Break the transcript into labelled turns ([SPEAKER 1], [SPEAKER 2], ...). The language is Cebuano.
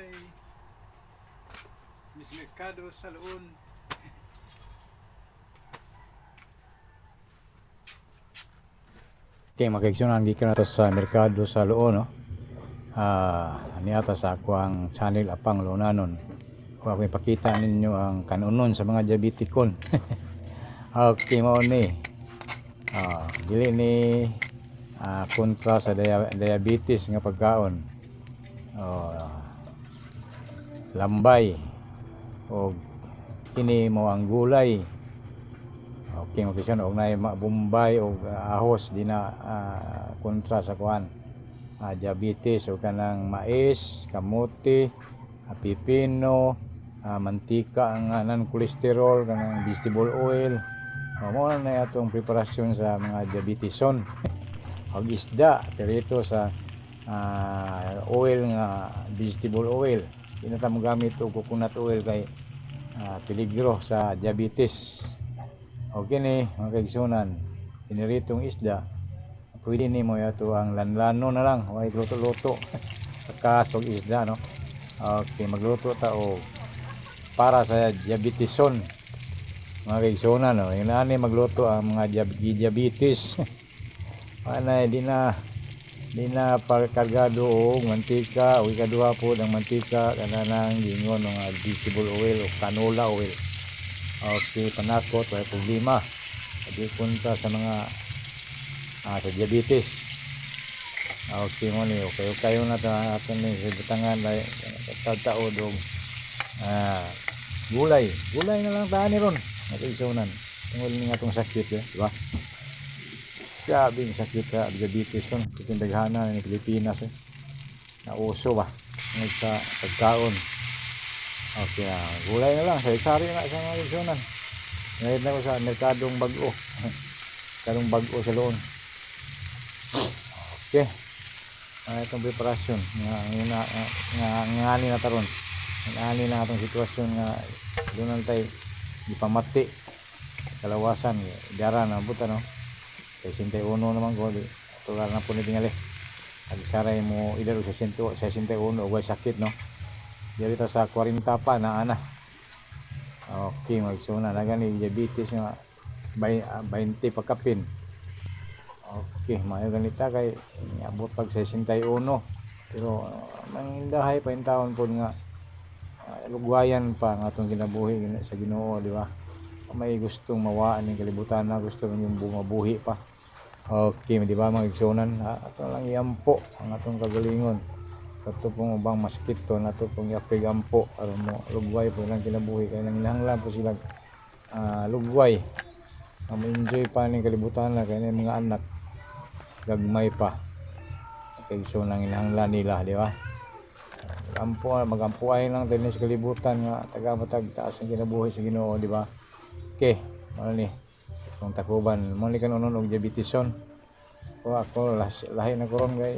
[SPEAKER 1] Gulay. Miss Mercado sa Loon.
[SPEAKER 2] Okay, mga kaigsunan, gikan na to sa merkado sa Loon, no? Niata sa ako ang channel Apang Loonanon. Kung ako ipakita ninyo ang kanunon sa mga diabetikon. Okay, mao ni. Dili ni kontra sa diabetes nga pagkaon. Oh, lambay o kini mo ang gulay. Okay, mga kaigsunan, og naay bombay o ahos di na kontra sa kuan diabetes o kanang mais, kamote, pipino, mantika ang non cholesterol, kanang vegetable oil. O, mao na na atong preparasyon sa mga diabeteson. Og isda pirito sa oil nga vegetable oil. Di na ta mogamit og coconut oil kay peligro sa diabetes. Okay ni mga kaigsunan, piniritong isda, pwede nimo yato ang lanlano na lang, way luto-luto. Pagkas pag isda, no? Okay, magluto ta og para sa diabeteson. Mga kaigsunan, no? Yung ani magluto ang mga diabetes. Anay, di na kargado og mantika o ikaduha po ng mantika kanang gingon nga vegetable oil o canola oil. Okay, panakot, wala problema. Di kontra sa mga sa diabetes. Okay mo ni, okay kayo na ta ato ni sa butangan lay taod og gulay. Gulay na lang ta ni ron. Nakaisunan. Tungod ni atong sakit, eh, di ba? Grabe ang sakit sa diabetes ron. Kitindaghanan ni Pilipinas eh. Nauso ba? Tungod sa pagkaon. Okay, gulay na lang. Sari-sari na sa mga isunan. Ngayon na ko sa merkadong bag-o. Merkadong bag-o sa Loon. Okay. Itong preparasyon nga nga nga ngani na taron. Ngani na atong sitwasyon nga doon lang tayo gipamati kalawasan dara na buta, no, kay 61 naman ko di tular na po ni tingali agsaray mo idaro sa 61 og way sakit, no. Diri ta sa 40 pa na ana. Okay, magsuna na gani diabetes nga 20 pagkapin. Okay, maayo ganita kay niabot pag 61. Pero mangindahay pa in taon pod nga lugwayan pa ang atong kinabuhi sa Ginoo, di ba? May gustong mawaan ning kalibutan na gusto yung bumabuhi pa. Okay, di ba mga igsunan? Ato lang iampo ang atong kagalingon. Kato pong ubang masakit to, nato pong iapig ampo aron mo lugway po ilang kinabuhi kay nanginahanglan po silang lugway. Nga mo-enjoy pa ning kalibutan na kay mga anak gagmay pa. Kay so nanginahanglan nila, di ba? Ampo, magampuay lang tayo sa kalibutan nga taga matag taas ang kinabuhi sa Ginoo, di ba? Okay, mao ni kung takuban mo ni kanon og diabeteson. Ko ako lahi na ko ron kay